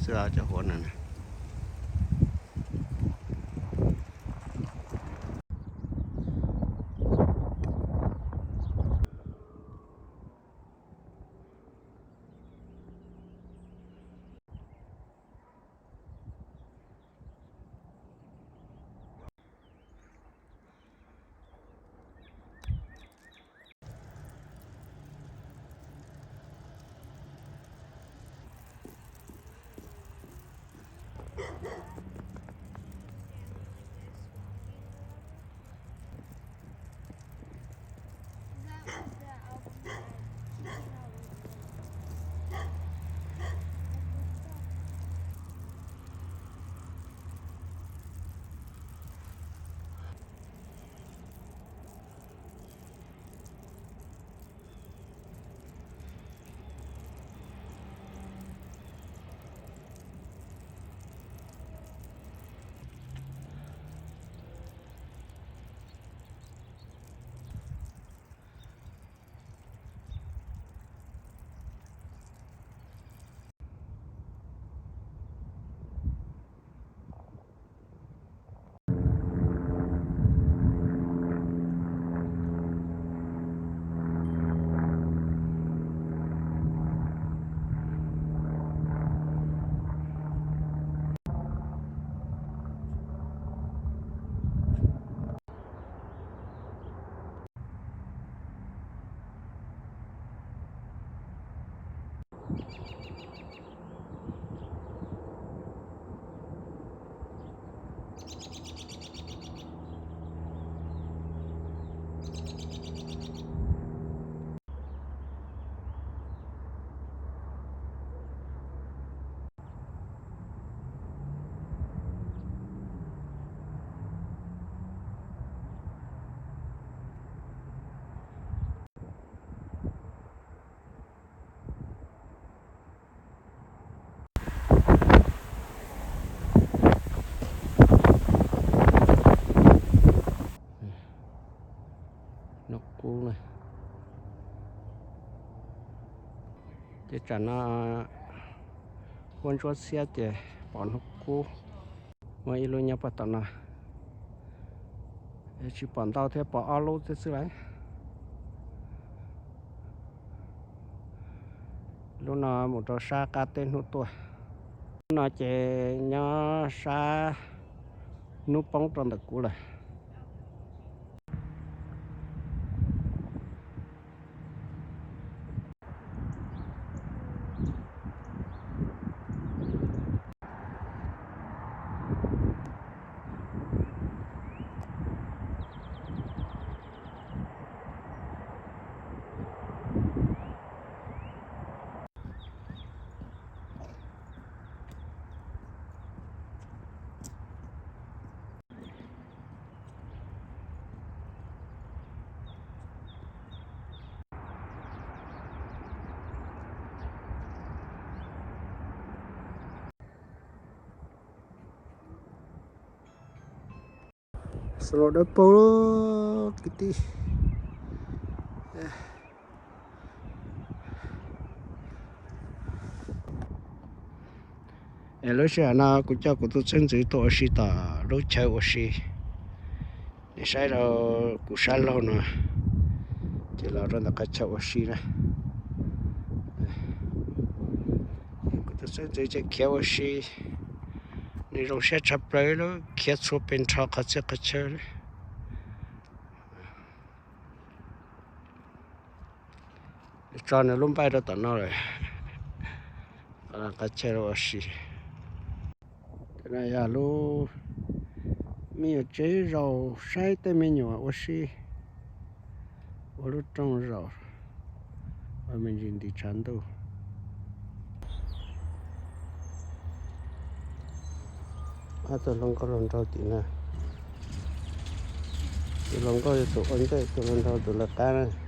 Twb cov huav no na. Hnub qub na. Ces tsam no huab ntsuab xiab ces pom hnub qub. Muaj ib lub nyob puag tom no, tsis pom ntau thiab, pom ob lub xwb xwb lawm. Lub no mus rau sab qab teb hnub tuaj. Lub no ces nyob sab hnub poob rau ntawm kuv lawm. Xav los dawb paug kwv tij. Es lub sij hawm no kuv coj kuv tus xeeb ntxwv tuaj ua si tom lub chaw ua si. Nej saib rau kuv sab laug no, ces los rau ntawm qhov chaw ua si na. Kuv tus xeeb ntxwv ces khiav ua si, nws zoo siab tshaj plaws li, khiav txhua pes nrho qhov txhia qhov chaw li. Tso nws lub npaij rau tom no lawm, qhov chaw ua si. Yog lub me nyuam tsev zaum saib tej me nyuam ua si, ua lub rooj zaum, ua me ntsis nti tshav ntuj. Ob tug hluas nkauj hluas nraug tim no, tus hluas nkauj yog tus ua ntej, tus hluas nraug tus lawv qab na.